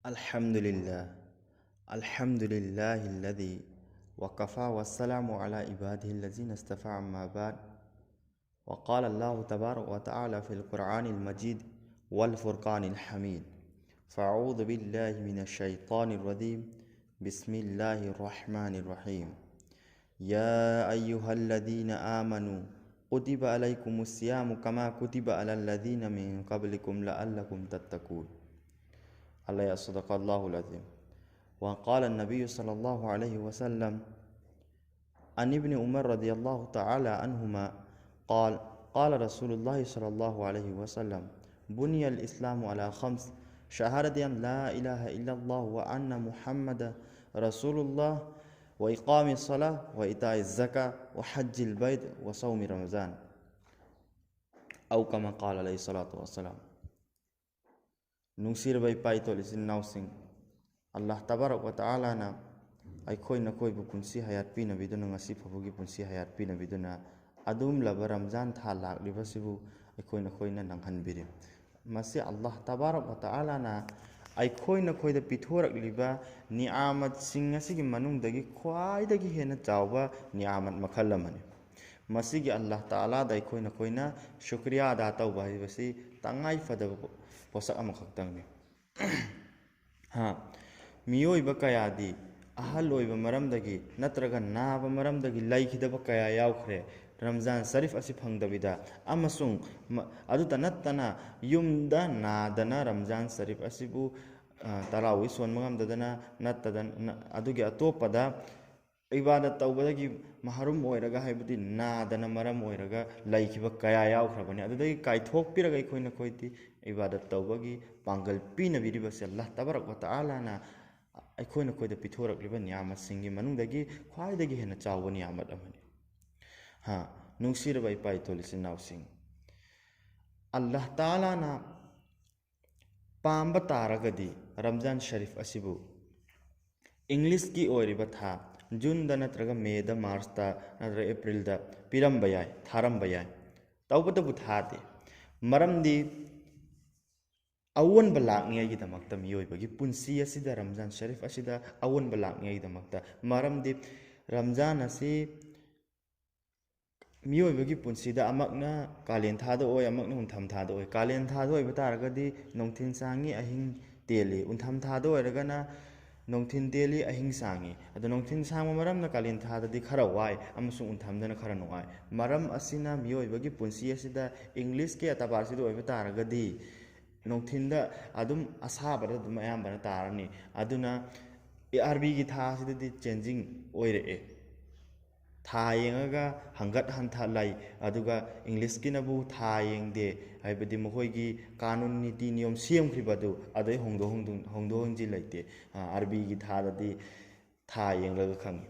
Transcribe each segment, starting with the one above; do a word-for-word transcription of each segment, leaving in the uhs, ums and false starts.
الحمد لله. الحمد لله الذي وكفى والسلام على عباده الذين اصطفى، أما بعد. وقال الله تبارك وتعالى في القرآن المجيد والفرقان الحميد: فأعوذ بالله من الشيطان الرجيم. بسم الله الرحمن الرحيم. يا أيها الذين آمنوا كتب عليكم الصيام كما كتب على الذين من قبلكم لعلكم تتقون. عليه صدق الله العظيم. وقال النبي صلى الله عليه وسلم عن ابن عمر رضي الله تعالى عنهما قال: قال رسول الله صلى الله عليه وسلم: بني الإسلام على خمس، شهادة أن لا إله إلا الله وأن محمدا رسول الله، وإقام الصلاة، وإيتاء الزكاة، وحج البيت، وصوم رمضان. أو كما قال عليه الصلاة والسلام. ꯅꯨꯡꯁꯤꯔꯕ ꯏꯄꯥ ꯏꯇꯣꯜ ꯏꯆꯤꯟ ꯏꯅꯥꯎꯁꯤꯡ, ꯑꯜꯂꯥꯍ ꯇꯕꯥꯔꯛ ꯋꯥ ꯇꯥꯂꯥꯅ ꯑꯩꯈꯣꯏ ꯅꯈꯣꯏꯕꯨ ꯄꯨꯟꯁꯤ ꯍꯌꯥꯠ ꯄꯤꯅꯕꯤꯗꯨꯅ, ꯉꯁꯤ ꯐꯥꯎꯕꯒꯤ ꯄꯨꯟꯁꯤ ꯍꯌꯥꯠ ꯄꯤꯅꯕꯤꯗꯨꯅ, ꯑꯗꯨꯝꯂꯕ ꯔꯝꯖꯥꯟ ꯊꯥ ꯂꯥꯛꯂꯤꯕꯁꯤꯕꯨ ꯑꯩꯈꯣꯏ ꯅꯈꯣꯏꯅ ꯅꯪꯍꯟꯕꯤꯔꯦ꯫ ꯃꯁꯤ ꯑꯜꯂꯥꯍ ꯇꯕꯥꯔꯛ ꯋꯥ ꯇꯥꯂꯥꯅ ꯑꯩꯈꯣꯏ ꯅꯈꯣꯏꯗ ꯄꯤꯊꯣꯔꯛꯂꯤꯕ ꯅꯤꯑꯥꯃꯠꯁꯤꯡ ꯑꯁꯤꯒꯤ ꯃꯅꯨꯡꯗꯒꯤ ꯈ꯭ꯋꯥꯏꯗꯒꯤ ꯍꯦꯟꯅ ꯆꯥꯎꯕ ꯅꯤꯑꯥꯃꯠ ꯃꯈꯜ ꯑꯃꯅꯤ꯫ ꯃꯁꯤꯒꯤ ꯑꯜꯂꯥꯍ ꯇꯥꯂꯥꯗ ꯑꯩꯈꯣꯏ ꯅꯈꯣꯏꯅ ꯁꯨꯀ꯭ꯔꯤꯌꯥ ꯑꯗꯥ ꯇꯧꯕ ꯍꯥꯏꯕꯁꯤ ꯇꯉꯥꯏ ꯐꯗꯕ ꯄꯣ-, ꯄꯣꯠꯁꯛ ꯑꯃꯈꯛꯇꯪꯅꯤ꯫ ꯍꯥ, ꯃꯤꯑꯣꯏꯕ ꯀꯌꯥꯗꯤ ꯑꯍꯜ ꯑꯣꯏꯕ ꯃꯔꯝꯗꯒꯤ ꯅꯠꯇ꯭ꯔꯒ ꯅꯥꯕ ꯃꯔꯝꯗꯒꯤ ꯂꯩꯈꯤꯗꯕ ꯀꯌꯥ ꯌꯥꯎꯈ꯭ꯔꯦ ꯔꯝꯖꯥꯟ ꯁꯔꯤꯐ ꯑꯁꯤ ꯐꯪꯗꯕꯤꯗ, ꯑꯃꯁꯨꯡ ꯃ-, ꯑꯗꯨꯇ ꯅꯠꯇꯅ ꯌꯨꯝꯗ ꯅꯥꯗꯅ ꯔꯝꯖꯥꯟ ꯁꯔꯤꯐ ꯑꯁꯤꯕꯨ, ꯑ, ꯇꯔꯥꯋꯤ ꯁꯣꯟꯕ ꯉꯝꯗꯗꯅ ꯅꯠꯇꯗꯅ, ꯅ-, ꯑꯗꯨꯒꯤ ꯑꯇꯣꯞꯄꯗ ꯏꯕꯥꯗꯠ ꯇꯧꯕꯗꯒꯤ ꯃꯍꯔꯨꯝ ꯑꯣꯏꯔꯒ, ꯍꯥꯏꯕꯗꯤ ꯅꯥꯗꯅ ꯃꯔꯝ ꯑꯣꯏꯔꯒ ꯂꯩꯈꯤꯕ ꯀꯌꯥ ꯌꯥꯎꯈ꯭ꯔꯕꯅꯤ꯫ ꯑꯗꯨꯗꯒꯤ ꯀꯥꯏꯊꯣꯛꯄꯤꯔꯒ ꯑꯩꯈꯣꯏ ꯅꯈꯣꯏꯗꯤ ꯏꯕꯥꯗꯠ ꯇꯧꯕꯒꯤ ꯄꯥꯡꯒꯜ ꯄꯤꯅꯕꯤꯔꯤꯕꯁꯦ ꯑꯜꯂꯥꯍ ꯇꯕꯥꯔꯛ ꯋꯥ ꯇꯥꯂꯥꯅ ꯑꯩꯈꯣꯏ ꯅꯈꯣꯏꯗ ꯄꯤꯊꯣꯔꯛꯂꯤꯕ ꯅꯤꯌꯥꯃꯠꯁꯤꯡꯒꯤ ꯃꯅꯨꯡꯗꯒꯤ ꯈ꯭ꯋꯥꯏꯗꯒꯤ ꯍꯦꯟꯅ ꯆꯥꯎꯕ ꯅꯤꯌꯥꯃꯠ ꯑꯃꯅꯤ꯫ ꯍꯥ, ꯅꯨꯡꯁꯤꯔꯕ ꯏꯄꯥ ꯏꯇꯣꯜ ꯏꯆꯤꯟ ꯏꯅꯥꯎꯁꯤꯡ, ꯑꯜꯂꯥꯍ ꯇꯥꯂꯥꯅ ꯄꯥꯝꯕ ꯇꯥꯔꯒꯗꯤ ꯔꯝꯖꯥꯟ ꯁꯔꯤꯐ ꯑꯁꯤꯕꯨ ꯏꯪꯂꯤꯁꯀꯤ ꯑꯣꯏꯔꯤꯕ ꯊꯥ ꯖꯨꯟꯗ ꯅꯠꯇ꯭ꯔꯒ ꯃꯦꯗ, ꯃꯥꯔꯆꯇ ꯅꯠꯇ꯭ꯔꯒ ꯑꯦꯄ꯭ꯔꯤꯜꯗ ꯄꯤꯔꯝꯕ ꯌꯥꯏ, ꯊꯥꯔꯝꯕ ꯌꯥꯏ꯫ ꯇꯧꯕꯇꯕꯨ ꯊꯥꯗꯦ꯫ ꯃꯔꯝꯗꯤ ꯑꯑꯣꯟꯕ ꯂꯥꯛꯅꯤꯡꯉꯥꯏꯒꯤꯗꯃꯛꯇ, ꯃꯤꯑꯣꯏꯕꯒꯤ ꯄꯨꯟꯁꯤ ꯑꯁꯤꯗ, ꯔꯝꯖꯥꯟ ꯁꯔꯤꯐ ꯑꯁꯤꯗ ꯑꯑꯣꯟꯕ ꯂꯥꯛꯅꯤꯡꯉꯥꯏꯒꯤꯗꯃꯛꯇ꯫ ꯃꯔꯝꯗꯤ ꯔꯝꯖꯥꯟ ꯑꯁꯤ ꯃꯤꯑꯣꯏꯕꯒꯤ ꯄꯨꯟꯁꯤꯗ ꯑꯃꯛꯅ ꯀꯥꯂꯦꯟ ꯊꯥꯗ ꯑꯣꯏ, ꯑꯃꯛꯅ ꯎꯟꯊꯝ ꯊꯥꯗ ꯑꯣꯏ꯫ ꯀꯥꯂꯦꯟ ꯊꯥꯗ ꯑꯣꯏꯕ ꯇꯥꯔꯒꯗꯤ ꯅꯨꯡꯊꯤꯜ ꯁꯥꯡꯉꯤ, ꯑꯍꯤꯡ ꯇꯦꯜꯂꯤ꯫ ꯎꯟꯊꯝ ꯊꯥꯗ ꯑꯣꯏꯔꯒꯅ ꯅꯨꯡꯊꯤꯜ ꯇꯦꯜꯂꯤ, ꯑꯍꯤꯡ ꯁꯥꯡꯉꯤ꯫ ꯑꯗꯣ ꯅꯨꯡꯊꯤꯜ ꯁꯥꯡꯕ ꯃꯔꯝꯅ ꯀꯥꯂꯦꯟ ꯊꯥꯗꯗꯤ ꯈꯔ ꯋꯥꯏ ꯑꯃꯁꯨꯡ ꯎꯟꯊꯝꯗꯅ ꯈꯔ ꯅꯨꯡꯉꯥꯏ꯫ ꯃꯔꯝ ꯑꯁꯤꯅ ꯃꯤꯑꯣꯏꯕꯒꯤ ꯄꯨꯟꯁꯤ ꯑꯁꯤꯗ ꯏꯪꯂꯤꯁꯀꯤ ꯑꯦꯇꯕꯥꯔꯁꯤꯗ ꯑꯣꯏꯕ ꯇꯥꯔꯒꯗꯤ ꯅꯨꯡꯊꯤꯜꯗ ꯑꯗꯨꯝ ꯑꯁꯥꯕꯗ ꯑꯗꯨꯝ ꯑꯌꯥꯝꯕꯅ ꯇꯥꯔꯅꯤ꯫ ꯑꯗꯨꯅ ꯑꯥꯔꯕꯤꯒꯤ ꯊꯥ ꯑꯁꯤꯗꯗꯤ ꯆꯦꯟꯖꯤꯡ ꯑꯣꯏꯔꯛꯑꯦ꯫ ꯊꯥ ꯌꯦꯡꯉꯒ ꯍꯪꯒꯠ ꯍꯟꯊ ꯂꯩ, ꯑꯗꯨꯒ ꯏꯪꯂꯤꯁꯀꯤꯅꯕꯨ ꯊꯥ ꯌꯦꯡꯗꯦ, ꯍꯥꯏꯕꯗꯤ ꯃꯈꯣꯏꯒꯤ ꯀꯥꯅꯨꯟ ꯅꯤꯇꯤ ꯅꯤꯌꯣꯝ ꯁꯦꯝꯈ꯭ꯔꯤꯕꯗꯨ ꯑꯗꯩ ꯍꯣꯡꯗꯣꯛ ꯍꯣꯡꯗꯣꯛ ꯍꯣꯡꯗꯣꯛ ꯍꯣꯡꯖꯤꯟ ꯂꯩꯇꯦ꯫ ꯑꯥ, ꯑꯥꯔꯕꯤꯒꯤ ꯊꯥꯗꯗꯤ ꯊꯥ ꯌꯦꯡꯂꯒ ꯈꯪꯉꯤ꯫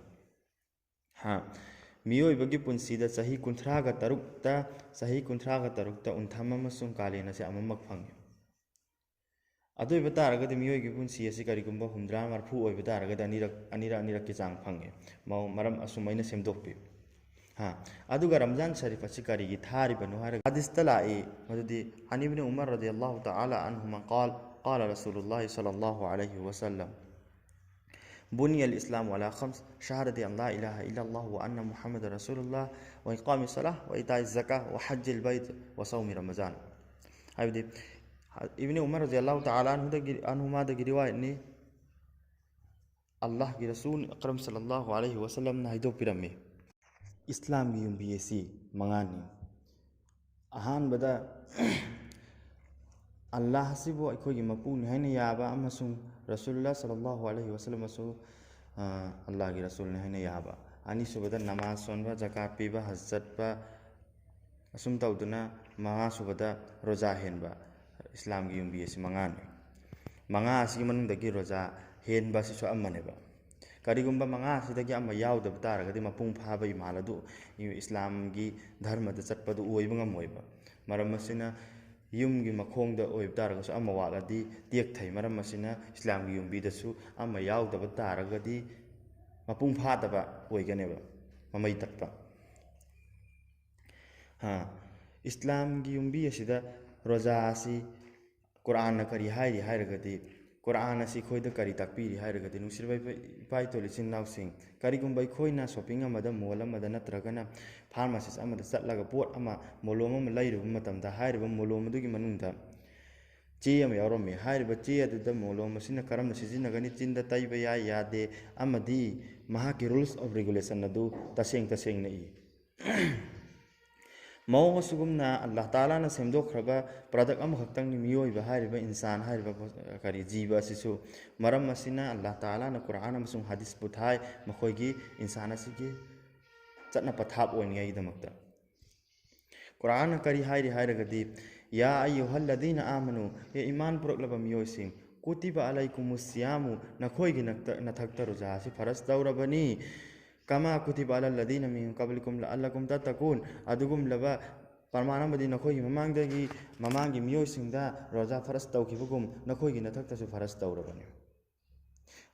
ꯍꯥ, ꯃꯤꯑꯣꯏꯕꯒꯤ ꯄꯨꯟꯁꯤꯗ ꯆꯍꯤ ꯀꯨꯟꯊ꯭ꯔꯥꯒ ꯇꯔꯨꯛꯇ, ꯆꯍꯤ ꯀꯨꯟꯊ꯭ꯔꯥꯒ ꯇꯔꯨꯛꯇ ꯎꯟꯊꯝ ꯑꯃꯁꯨꯡ ꯀꯥꯂꯦꯟ ꯑꯁꯦ ꯑꯃꯃꯛ ꯐꯪꯉꯤ꯫ ꯑꯗꯨ ꯑꯣꯏꯕ ꯇꯥꯔꯒꯗꯤ ꯃꯤꯑꯣꯏꯕꯒꯤ ꯄꯨꯟꯁꯤ ꯑꯁꯤ ꯀꯔꯤꯒꯨꯝꯕ ꯍꯨꯝꯗ꯭ꯔꯥ ꯃꯔꯐꯨ ꯑꯣꯏꯕ ꯇꯥꯔꯒꯗꯤ ꯑꯅꯤꯔꯛ, ꯑꯅꯤꯔꯛ, ꯑꯅꯤꯔꯛꯀꯤ ꯆꯥꯡ ꯐꯪꯉꯦ꯫ ꯃꯑꯣꯡ-, ꯃꯔꯝ ꯑꯁꯨꯝ ꯑꯩꯅ ꯁꯦꯝꯗꯣꯛꯄꯤ꯫ ꯍꯥ, ꯑꯗꯨꯒ ꯔꯝꯖꯥꯟ ꯁꯔꯤꯐ ꯑꯁꯤ ꯀꯔꯤꯒꯤ ꯊꯥꯔꯤꯕꯅꯣ ꯍꯥꯏꯔꯒ ꯍꯗꯤꯁꯇ ꯂꯥꯛꯏ ꯃꯗꯨꯗꯤ, عن ابن عمر رضي الله تعالى عنهما قال، قال رسول الله صلى الله عليه وسلم، بني الإسلام على خمس، شهادة أن لا إله إلا الله وأن محمد رسول الله، وإقام الصلاة، وإيتاء الزكاة، وحج البيت، وصوم رمضان. ꯍꯥꯏꯕꯗꯤ, ꯏꯕꯅꯤ ꯎꯃꯔ ꯔꯖꯤꯌꯜꯂꯥꯍꯨ ꯇꯥꯂꯥ ꯑꯟꯍꯨꯗꯒꯤ, ꯑꯟꯍꯨꯃꯥꯗꯒꯤ ꯔꯤꯋꯥꯌꯠꯅꯤ, ꯑꯜꯂꯥꯍꯒꯤ ꯔꯁꯨꯜ ꯑꯀꯔꯝ ꯁꯜꯂꯜꯂꯥꯍꯨ ꯑꯂꯩꯍꯤ ꯋꯁꯜꯂꯝꯅ ꯍꯥꯏꯗꯣꯛꯄꯤꯔꯝꯃꯤ, ꯏꯁꯂꯥꯝꯒꯤ ꯌꯨꯝꯕꯤ ꯑꯁꯤ ꯃꯉꯥꯅꯤ꯫ ꯑꯍꯥꯟꯕꯗ, ꯑꯜꯂꯥꯍ ꯑꯁꯤꯕꯨ ꯑꯩꯈꯣꯏꯒꯤ ꯃꯄꯨꯅꯤ ꯍꯥꯏꯅ ꯌꯥꯕ ꯑꯃꯁꯨꯡ ꯔꯁꯨꯜꯂꯥꯍ ꯁꯜꯂꯜꯂꯥꯍꯨ ꯑꯂꯩꯍꯤ ꯋꯁꯜꯂꯝ ꯑꯁꯨ, ꯑ, ꯑꯜꯂꯥꯍꯒꯤ ꯔꯁꯨꯜꯅꯤ ꯍꯥꯏꯅ ꯌꯥꯕ꯫ ꯑꯅꯤꯁꯨꯕꯗ, ꯅꯃꯥꯖ ꯁꯣꯟꯕ, ꯖꯀꯥꯠ ꯄꯤꯕ, ꯍꯖ ꯆꯠꯄ, ꯑꯁꯨꯝ ꯇꯧꯗꯨꯅ ꯃꯉꯥꯁꯨꯕꯗ ꯔꯣꯖꯥ ꯍꯦꯟꯕ, ꯏꯁꯂꯥꯝꯒꯤ ꯌꯨꯝꯕꯤ ꯑꯁꯤ ꯃꯉꯥꯅꯤ꯫ ꯃꯉꯥ ꯑꯁꯤꯒꯤ ꯃꯅꯨꯡꯗꯒꯤ ꯔꯣꯖꯥ ꯍꯦꯟꯕ ꯑꯁꯤꯁꯨ ꯑꯃꯅꯦꯕ꯫ ꯀꯔꯤꯒꯨꯝꯕ ꯃꯉꯥ ꯑꯁꯤꯗꯒꯤ ꯑꯃ ꯌꯥꯎꯗꯕ ꯇꯥꯔꯒꯗꯤ ꯃꯄꯨꯡ ꯐꯥꯕ ꯏꯃꯥꯟ ꯑꯗꯨ ꯏꯁꯂꯥꯝꯒꯤ ꯙꯔꯃꯗ ꯆꯠꯄꯗꯨ ꯑꯣꯏꯕ ꯉꯝꯃꯣꯏꯕ꯫ ꯃꯔꯝ ꯑꯁꯤꯅ ꯌꯨꯝꯒꯤ ꯃꯈꯣꯡꯗ ꯑꯣꯏꯕ ꯇꯥꯔꯒꯁꯨ ꯑꯃ ꯋꯥꯠꯂꯗꯤ ꯇꯦꯛꯊꯩ꯫ ꯃꯔꯝ ꯑꯁꯤꯅ ꯏꯁꯂꯥꯝꯒꯤ ꯌꯨꯝꯕꯤꯗꯁꯨ ꯑꯃ ꯌꯥꯎꯗꯕ ꯇꯥꯔꯒꯗꯤ ꯃꯄꯨꯡ ꯐꯥꯗꯕ ꯑꯣꯏꯒꯅꯦꯕ, ꯃꯃꯩ ꯇꯠꯄ꯫ ꯍꯥ, ꯏꯁꯂꯥꯝꯒꯤ ꯌꯨꯝꯕꯤ ꯑꯁꯤꯗ ꯔꯣꯖꯥ ꯑꯁꯤ ꯀꯨꯔꯥꯟꯅ ꯀꯔꯤ ꯍꯥꯏꯔꯤ ꯍꯥꯏꯔꯒꯗꯤ, ꯀꯨꯔꯥꯟ ꯑꯁꯤ ꯑꯩꯈꯣꯏꯗ ꯀꯔꯤ ꯇꯥꯛꯄꯤꯔꯤ ꯍꯥꯏꯔꯒꯗꯤ, ꯅꯨꯡꯁꯤꯔꯕ ꯏꯄꯥ, ꯏꯄꯥ ꯏꯇꯣꯜ ꯏꯆꯤꯟ ꯏꯅꯥꯎꯁꯤꯡ, ꯀꯔꯤꯒꯨꯝꯕ ꯑꯩꯈꯣꯏꯅ shopping ꯑꯃꯗ, mall ꯑꯃꯗ ꯅꯠꯇ꯭ꯔꯒꯅ pharmacist ꯑꯃꯗ ꯆꯠꯂꯒ ꯄꯣꯠ ꯑꯃ, ꯃꯣꯂꯣꯝ ꯑꯃ ꯂꯩꯔꯨꯕ ꯃꯇꯝꯗ, ꯍꯥꯏꯔꯤꯕ ꯃꯣꯂꯣꯝ ꯑꯗꯨꯒꯤ ꯃꯅꯨꯡꯗ ꯆꯦ ꯑꯃ ꯌꯥꯎꯔꯝꯃꯤ꯫ ꯍꯥꯏꯔꯤꯕ ꯆꯦ ꯑꯗꯨꯗ ꯃꯣꯂꯣꯝ ꯑꯁꯤꯅ ꯀꯔꯝꯅ ꯁꯤꯖꯤꯟꯅꯒꯅꯤ, ꯆꯤꯟꯗ ꯇꯩꯕ ꯌꯥꯏ ꯌꯥꯗꯦ ꯑꯃꯗꯤ ꯃꯍꯥꯛꯀꯤ rules of regulation ꯑꯗꯨ ꯇꯁꯦꯡ ꯇꯁꯦꯡꯅ ꯏ꯫ ꯃꯑꯣꯡ ꯑꯁꯤꯒꯨꯝꯅ ꯑꯜꯂꯥꯍ ꯇꯥꯂꯥꯅ ꯁꯦꯝꯗꯣꯛꯈ꯭ꯔꯕ product ꯑꯃꯈꯛꯇꯪꯅꯤ ꯃꯤꯑꯣꯏꯕ ꯍꯥꯏꯔꯤꯕ, ꯏꯟꯁꯥꯟ ꯍꯥꯏꯔꯤꯕ ꯄꯣ-, ꯀꯔꯤ, ꯖꯤꯕ ꯑꯁꯤꯁꯨ꯫ ꯃꯔꯝ ꯑꯁꯤꯅ ꯑꯜꯂꯥꯍ ꯇꯥꯂꯥꯅ ꯀꯨꯔꯥꯟ ꯑꯃꯁꯨꯡ ꯍꯗꯤꯁꯄꯨ ꯊꯥꯏ, ꯃꯈꯣꯏꯒꯤ, ꯏꯟꯁꯥꯟ ꯑꯁꯤꯒꯤ ꯆꯠꯅ ꯄꯊꯥꯞ ꯑꯣꯏꯅꯤꯡꯉꯥꯏꯒꯤꯗꯃꯛꯇ꯫ ꯀꯨꯔꯥꯟꯅ ꯀꯔꯤ ꯍꯥꯏꯔꯤ ꯍꯥꯏꯔꯒꯗꯤ, "ꯌꯥ ꯑꯌꯨꯍꯜꯂꯗꯤꯅ ꯑꯥꯃꯅꯨ, ꯍꯦ ꯏꯃꯥꯟ ꯄꯨꯔꯛꯂꯕ ꯃꯤꯑꯣꯏꯁꯤꯡ, ꯀꯨꯇꯤꯕ ꯑꯂꯩꯀꯨꯃꯨ ꯁꯤꯌꯥꯃꯨ, ꯅꯈꯣꯏꯒꯤ ꯅꯛꯇ-, ꯅꯊꯛꯇ ꯔꯣꯖꯥ ꯑꯁꯤ ꯐꯔꯖ ꯇꯧꯔꯕꯅꯤ, ꯀꯃꯥ ꯀꯨꯇꯤꯕ ꯑꯂꯜꯂꯗꯤꯅ ꯃꯤꯟ ꯀꯕꯂꯤꯀꯨꯝ ꯂꯑꯜꯂꯀꯨꯝ ꯇꯠꯇꯀꯨꯟ, ꯑꯗꯨꯒꯨꯝꯂꯕ ꯄ꯭ꯔꯃꯥꯟ ꯑꯃꯗꯤ ꯅꯈꯣꯏꯒꯤ ꯃꯃꯥꯡꯗꯒꯤ, ꯃꯃꯥꯡꯒꯤ ꯃꯤꯑꯣꯏꯁꯤꯡꯗ ꯔꯣꯖꯥ ꯐꯔꯖ ꯇꯧꯈꯤꯕꯒꯨꯝ ꯅꯈꯣꯏꯒꯤ ꯅꯊꯛꯇꯁꯨ ꯐꯔꯖ ꯇꯧꯔꯕꯅꯤ"꯫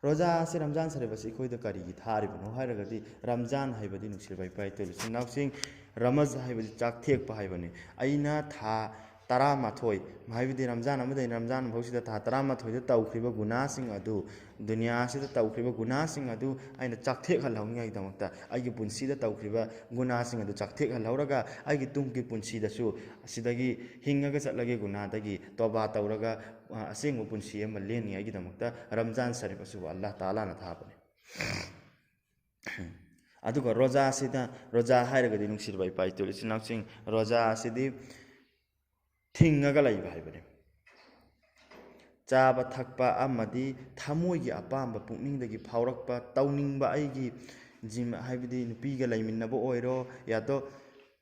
ꯔꯣꯖꯥ ꯑꯁꯤ, ꯔꯝꯖꯥꯟ ꯁꯔꯤꯐ ꯑꯁꯤ ꯑꯩꯈꯣꯏꯗ ꯀꯔꯤꯒꯤ ꯊꯥꯔꯤꯕꯅꯣ ꯍꯥꯏꯔꯒꯗꯤ, ꯔꯝꯖꯥꯟ ꯍꯥꯏꯕꯗꯤ, ꯅꯨꯡꯁꯤꯔꯕ ꯏꯄꯥ ꯏꯇꯣꯜ ꯏꯆꯤꯟ ꯏꯅꯥꯎꯁꯤꯡ, ꯔꯃꯖ ꯍꯥꯏꯕꯗꯤ ꯆꯥꯛ ꯊꯦꯛꯄ ꯍꯥꯏꯕꯅꯤ꯫ ꯑꯩꯅ ꯊꯥ ꯇꯔꯥꯃꯥꯊꯣꯏ, ꯍꯥꯏꯕꯗꯤ ꯔꯝꯖꯥꯟ ꯑꯃꯗꯒꯤ ꯔꯝꯖꯥꯟ ꯐꯥꯎꯁꯤꯗ ꯊꯥ ꯇꯔꯥꯃꯥꯊꯣꯏꯗ ꯇꯧꯈ꯭ꯔꯤꯕ ꯒꯨꯅꯥꯁꯤꯡ ꯑꯗꯨ, ꯗꯨꯅꯤꯌꯥꯁꯤꯗ ꯇꯧꯈ꯭ꯔꯤꯕ ꯒꯨꯅꯥꯁꯤꯡ ꯑꯗꯨ ꯑꯩꯅ ꯆꯥꯛꯊꯦꯛꯍꯜꯍꯧꯅꯤꯡꯉꯥꯏꯒꯤꯗꯃꯛꯇ, ꯑꯩꯒꯤ ꯄꯨꯟꯁꯤꯗ ꯇꯧꯈ꯭ꯔꯤꯕ ꯒꯨꯅꯥꯁꯤꯡ ꯑꯗꯨ ꯆꯥꯛꯊꯦꯛꯍꯜꯍꯧꯔꯒ, ꯑꯩꯒꯤ ꯇꯨꯡꯒꯤ ꯄꯨꯟꯁꯤꯗꯁꯨ ꯑꯁꯤꯗꯒꯤ ꯍꯤꯡꯉꯒ ꯆꯠꯂꯒꯦ ꯒꯨꯅꯥꯗꯒꯤ ꯇꯣꯕꯥ ꯇꯧꯔꯒ, ꯑ, ꯑꯁꯦꯡꯕ ꯄꯨꯟꯁꯤ ꯑꯃ ꯂꯦꯟꯅꯤꯡꯉꯥꯏꯒꯤꯗꯃꯛꯇ ꯔꯝꯖꯥꯟ ꯁꯔꯤꯐ ꯑꯁꯤꯕꯨ ꯑꯜꯂꯥꯍ ꯇꯥꯂꯥꯅ ꯊꯥꯕꯅꯤ꯫ ꯑꯗꯨꯒ ꯔꯣꯖꯥꯁꯤꯗ, ꯔꯣꯖꯥ ꯍꯥꯏꯔꯒꯗꯤ, ꯅꯨꯡꯁꯤꯔꯕ ꯏꯄꯥ ꯏꯇꯣꯜ ꯏꯆꯤꯟ ꯏꯅꯥꯎꯁꯤꯡ, ꯔꯣꯖꯥ ꯑꯁꯤꯗꯤ ꯊꯤꯡꯉꯒ ꯂꯩꯕ ꯍꯥꯏꯕꯅꯤ꯫ ꯆꯥꯕ ꯊꯛꯄ ꯑꯃꯗꯤ ꯊꯃꯣꯏꯒꯤ ꯑꯄꯥꯝꯕ, ꯄꯨꯛꯅꯤꯡꯗꯒꯤ ꯐꯥꯎꯔꯛꯄ, ꯇꯧꯅꯤꯡꯕ, ꯑꯩꯒꯤ ꯖꯤꯝ, ꯍꯥꯏꯕꯗꯤ ꯅꯨꯄꯤꯒ ꯂꯩꯃꯤꯟꯅꯕ ꯑꯣꯏꯔꯣ, ꯌꯥꯗꯣ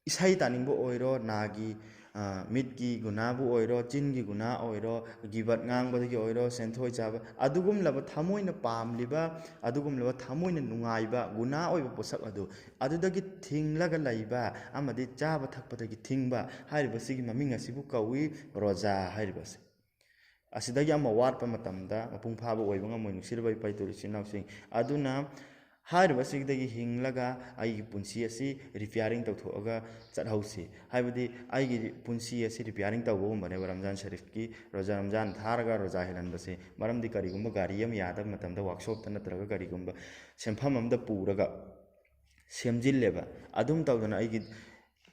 ꯏꯁꯩ ꯇꯥꯅꯤꯡꯕ ꯑꯣꯏꯔꯣ, ꯅꯥꯒꯤ, ꯑ, ꯃꯤꯠꯀꯤ ꯒꯨꯅꯥꯕꯨ ꯑꯣꯏꯔꯣ, ꯆꯤꯟꯒꯤ ꯒꯨꯅꯥ ꯑꯣꯏꯔꯣ, ꯒꯤꯕꯠ ꯉꯥꯡꯕꯗꯒꯤ ꯑꯣꯏꯔꯣ, ꯁꯦꯟꯊꯣꯏ ꯆꯥꯕ, ꯑꯗꯨꯒꯨꯝꯂꯕ ꯊꯃꯣꯏꯅ ꯄꯥꯝꯂꯤꯕ, ꯑꯗꯨꯒꯨꯝꯂꯕ ꯊꯃꯣꯏꯅ ꯅꯨꯡꯉꯥꯏꯕ ꯒꯨꯅꯥ ꯑꯣꯏꯕ ꯄꯣꯠꯁꯛ ꯑꯗꯨ, ꯑꯗꯨꯗꯒꯤ ꯊꯤꯡꯂꯒ ꯂꯩꯕ ꯑꯃꯗꯤ ꯆꯥꯕ ꯊꯛꯄꯗꯒꯤ ꯊꯤꯡꯕ ꯍꯥꯏꯔꯤꯕꯁꯤꯒꯤ ꯃꯃꯤꯡ ꯑꯁꯤꯕꯨ ꯀꯧꯏ ꯔꯣꯖꯥ ꯍꯥꯏꯔꯤꯕꯁꯤ꯫ ꯑꯁꯤꯗꯒꯤ ꯑꯃ ꯋꯥꯠꯄ ꯃꯇꯝꯗ ꯃꯄꯨꯡ ꯐꯥꯕ ꯑꯣꯏꯕ ꯉꯝꯃꯣꯏ, ꯅꯨꯡꯁꯤꯔꯕ ꯏꯄꯥ ꯏꯇꯣꯜ ꯏꯆꯤꯟ ꯏꯅꯥꯎꯁꯤꯡ꯫ ꯑꯗꯨꯅ ꯍꯥꯏꯔꯤꯕꯁꯤꯗꯒꯤ ꯍꯤꯡꯂꯒ ꯑꯩꯒꯤ ꯄꯨꯟꯁꯤ ꯑꯁꯤ ꯔꯤꯄꯤꯌꯥꯔꯤꯡ ꯇꯧꯊꯣꯛꯑꯒ ꯆꯠꯍꯧꯁꯤ꯫ ꯍꯥꯏꯕꯗꯤ ꯑꯩꯒꯤ ꯄꯨꯟꯁꯤ ꯑꯁꯤ ꯔꯤꯄꯤꯌꯥꯔꯤꯡ ꯇꯧꯕꯒꯨꯝꯕꯅꯦꯕ ꯔꯝꯖꯥꯟ ꯁꯔꯤꯐꯀꯤ ꯔꯣꯖꯥ, ꯔꯝꯖꯥꯟ ꯊꯥꯔꯒ ꯔꯣꯖꯥ ꯍꯦꯜꯍꯟꯕꯁꯦ꯫ ꯃꯔꯝꯗꯤ ꯀꯔꯤꯒꯨꯝꯕ ꯒꯥꯔꯤ ꯑꯃ ꯌꯥꯗꯕ ꯃꯇꯝꯗ ꯋꯥꯛꯁꯣꯞꯇ ꯅꯠꯇ꯭ꯔꯒ ꯀꯔꯤꯒꯨꯝꯕ ꯁꯦꯟꯐꯝ ꯑꯃꯗ ꯄꯨꯔꯒ ꯁꯦꯝꯖꯤꯜꯂꯦꯕ꯫ ꯑꯗꯨꯝ ꯇꯧꯗꯅ ꯑꯩꯒꯤ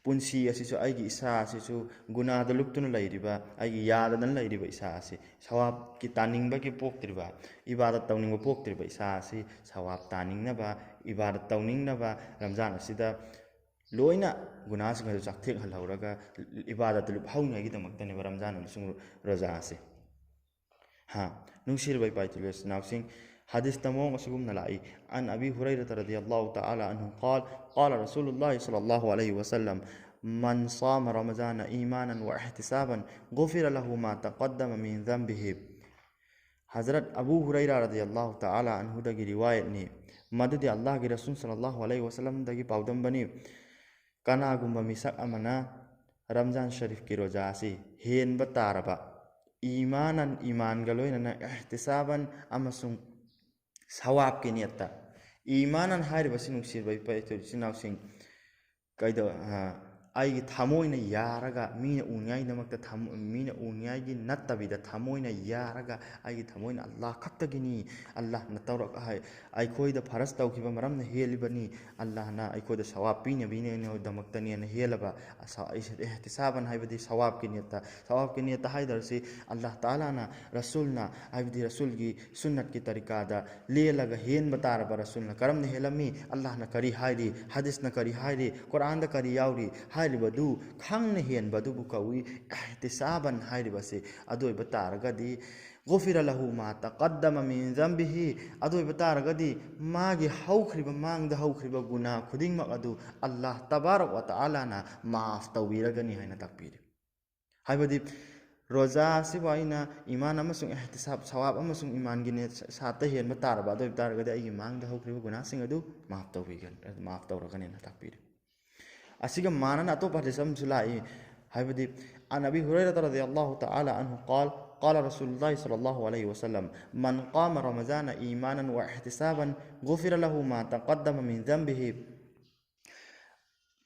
ꯄꯨꯟꯁꯤ ꯑꯁꯤꯁꯨ, ꯑꯩꯒꯤ ꯏꯁꯥ ꯑꯁꯤꯁꯨ ꯒꯨꯅꯥꯗ ꯂꯨꯞꯇꯨꯅ ꯂꯩꯔꯤꯕ, ꯑꯩꯒꯤ ꯌꯥꯗꯗꯅ ꯂꯩꯔꯤꯕ ꯏꯁꯥ ꯑꯁꯤ, ꯁꯋꯥꯕꯀꯤ ꯇꯥꯅꯤꯡꯕꯒꯤ ꯄꯣꯛꯇ꯭ꯔꯤꯕ, ꯏꯕꯥꯗꯠ ꯇꯧꯅꯤꯡꯕ ꯄꯣꯛꯇ꯭ꯔꯤꯕ ꯏꯁꯥ ꯑꯁꯤ ꯁꯋꯥꯕ ꯇꯥꯅꯤꯡꯅꯕ, ꯏꯕꯥꯗꯠ ꯇꯧꯅꯤꯡꯅꯕ ꯔꯝꯖꯥꯟ ꯑꯁꯤꯗ ꯂꯣꯏꯅ ꯒꯨꯅꯥꯁꯤꯡ ꯑꯗꯨ ꯆꯥꯛꯊꯦꯛꯍꯜꯍꯧꯔꯒ ꯏꯕꯥꯗꯠꯇ ꯂꯨꯞꯍꯧꯅꯉꯥꯏꯒꯤꯗꯃꯛꯇꯅꯦꯕ ꯔꯝꯖꯥꯟ ꯑꯃꯁꯨꯡ ꯔꯣꯖꯥ ꯑꯁꯤ꯫ ꯍꯥ, ꯅꯨꯡꯁꯤꯔꯕ ꯏꯄꯥ ꯏꯆꯤꯜ ꯏꯅꯥꯎꯁꯤꯡ, ꯍꯗꯤꯁꯇ ꯃꯑꯣꯡ ꯑꯁꯤꯒꯨꯝꯅ ꯂꯥꯛꯏ꯫ عن أبي هريرة رضي الله تعالى عنه قال: قال رسول الله صلى الله عليه وسلم: من صام رمضان إيمانا واحتسابا غفر له ما تقدم من ذنبه. ꯍꯖꯔꯠ ꯑꯕꯨ ꯍꯨꯔꯩꯔꯥ ꯔꯗꯤꯌꯜꯂꯥꯍꯨ ꯇꯥꯂꯥ ꯑꯟꯍꯨꯗꯒꯤ ꯔꯤꯋꯥꯌꯠꯅꯤ꯫ ꯃꯗꯨꯗꯤ ꯑꯜꯂꯥꯍꯒꯤ ꯔꯁꯨꯜ ꯁꯜꯂꯜꯂꯥꯍꯨ ꯑꯂꯩꯍꯤ ꯋꯁꯜꯂꯝꯗꯒꯤ ꯄꯥꯎꯗꯝꯕꯅꯤ꯫ ꯀꯅꯥꯒꯨꯝꯕ ꯃꯤꯁꯛ ꯑꯃꯅ ꯔꯝꯖꯥꯟ ꯁꯔꯤꯐꯀꯤ ꯔꯣꯖꯥ ꯑꯁꯤ ꯍꯦꯟꯕ ꯇꯥꯔꯕ, ꯏꯃꯥꯅꯟ, ꯏꯃꯥꯟꯒ ꯂꯣꯏꯅꯅ ꯏꯍꯇꯤꯁꯥꯕꯟ ꯑꯃꯁꯨꯡ ꯁꯋꯥꯕꯀꯤ ꯅꯤꯌꯠꯇ꯫ ꯏꯃꯥꯅꯟ ꯍꯥꯏꯔꯤꯕꯁꯤ, ꯅꯨꯡꯁꯤꯔꯕ ꯏꯄꯥ ꯏꯆꯤꯜ ꯏꯅꯥꯎꯁꯤꯡ, ꯀꯩꯗꯧ-, ꯑ, ꯑꯩꯒꯤ ꯊꯃꯣꯏꯅ ꯌꯥꯔꯒ, ꯃꯤꯅ ꯎꯅꯤꯡꯉꯥꯏꯒꯤꯗꯃꯛꯇ ꯊꯝ-, ꯃꯤꯅ ꯎꯅꯤꯡꯉꯥꯏꯒꯤ ꯅꯠꯇꯕꯤꯗ, ꯊꯃꯣꯏꯅ ꯌꯥꯔꯒ, ꯑꯩꯒꯤ ꯊꯃꯣꯏꯅ ꯑꯜꯂꯥꯍ ꯈꯛꯇꯒꯤꯅꯤ, ꯑꯜꯂꯥꯍꯅ ꯇꯧꯔꯛ-, ꯍꯥꯏ-, ꯑꯩꯈꯣꯏꯗ ꯐꯔꯖ ꯇꯧꯈꯤꯕ ꯃꯔꯝꯅ ꯍꯦꯜꯂꯤꯕꯅꯤ, ꯑꯜꯂꯥꯍꯅ ꯑꯩꯈꯣꯏꯗ ꯁꯋꯥꯕ ꯄꯤꯅꯕꯒꯤꯗꯃꯛꯇꯅꯦꯅ ꯍꯦꯜꯂꯕ, ꯑꯁ-, ꯏꯍꯇꯤꯁꯥꯕꯟ ꯍꯥꯏꯕꯗꯤ ꯁꯋꯥꯕꯀꯤ ꯅꯤꯌꯠꯇ, ꯁꯋꯥꯕꯀꯤ ꯅꯤꯌꯠꯇ ꯍꯥꯏꯗꯧꯔꯤꯁꯤ ꯑꯜꯂꯥꯍ ꯇꯥꯂꯥꯅ, ꯔꯁꯨꯜꯅ, ꯍꯥꯏꯕꯗꯤ ꯔꯁꯨꯜꯒꯤ ꯁꯨꯟꯅꯠꯀꯤ ꯇꯔꯤꯀꯥꯗ ꯂꯦꯜꯂꯒ ꯍꯦꯟꯕ ꯇꯥꯔꯕ꯫ ꯔꯁꯨꯜꯅ ꯀꯔꯝꯅ ꯍꯦꯜꯂꯝꯃꯤ, ꯑꯜꯂꯥꯍꯅ ꯀꯔꯤ ꯍꯥꯏꯔꯤ, ꯍꯗꯤꯁꯅ ꯀꯔꯤ ꯍꯥꯏꯔꯤ, ꯀꯨꯔꯥꯟꯗ ꯀꯔꯤ ꯌꯥꯎꯔꯤ ꯍꯥꯏꯔꯤꯕꯗꯨ ꯈꯪꯅ ꯍꯦꯟꯕ ꯑꯗꯨꯕꯨ ꯀꯧꯏ ꯏꯍꯇꯤꯁꯥꯕꯟ ꯍꯥꯏꯔꯤꯕꯁꯤ꯫ ꯑꯗꯨ ꯑꯣꯏꯕ ꯇꯥꯔꯒꯗꯤ, غفر له ما تقدم من ذنبه, ꯑꯗꯨ ꯑꯣꯏꯕ ꯇꯥꯔꯒꯗꯤ ꯃꯥꯒꯤ ꯍꯧꯈ꯭ꯔꯤꯕ, ꯃꯥꯡꯗ ꯍꯧꯈ꯭ꯔꯤꯕ ꯒꯨꯅꯥ ꯈꯨꯗꯤꯡꯃꯛ ꯑꯗꯨ ꯑꯜꯂꯥꯍ ꯇꯕꯥꯔꯛ ꯋꯥ ꯇꯥꯂꯥꯅ ꯃꯥꯐ ꯇꯧꯕꯤꯔꯒꯅꯤ ꯍꯥꯏꯅ ꯇꯥꯛꯄꯤꯔꯤ꯫ ꯍꯥꯏꯕꯗꯤ ꯔꯣꯖꯥ ꯑꯁꯤꯕꯨ ꯑꯩꯅ ꯏꯃꯥꯟ ꯑꯃꯁꯨꯡ ꯏꯍꯇꯤꯁꯥꯕ, ꯁꯋꯥꯕ ꯑꯃꯁꯨꯡ ꯏꯃꯥꯟꯒꯤ ꯅꯦ-, ꯁꯥꯠꯇ ꯍꯦꯟꯕ ꯇꯥꯔꯕ, ꯑꯗꯨ ꯑꯣꯏꯕ ꯇꯥꯔꯒꯗꯤ ꯑꯩꯒꯤ ꯃꯥꯡꯗ ꯍꯧꯈ꯭ꯔꯤꯕ ꯒꯨꯅꯥꯁꯤꯡ ꯑꯗꯨ ꯃꯥꯐ ꯇꯧꯕꯤꯒ-, ꯃꯥꯐ ꯇꯧꯔꯒꯅꯤꯅ ꯇꯥꯛꯄꯤꯔꯤ꯫ ꯑꯁꯤꯒ ꯃꯥꯟꯅꯅ ꯑꯇꯣꯞꯄ ꯍꯗꯤꯁ ꯑꯃꯁꯨ ꯂꯥꯛꯏ꯫ ꯍꯥꯏꯕꯗꯤ, عن أبي هريرة رضي الله تعالى عنه قال: قال رسول الله صلى الله عليه وسلم: من قام رمضان إيمانا واحتسابا غفر له ما تقدم من ذنبه.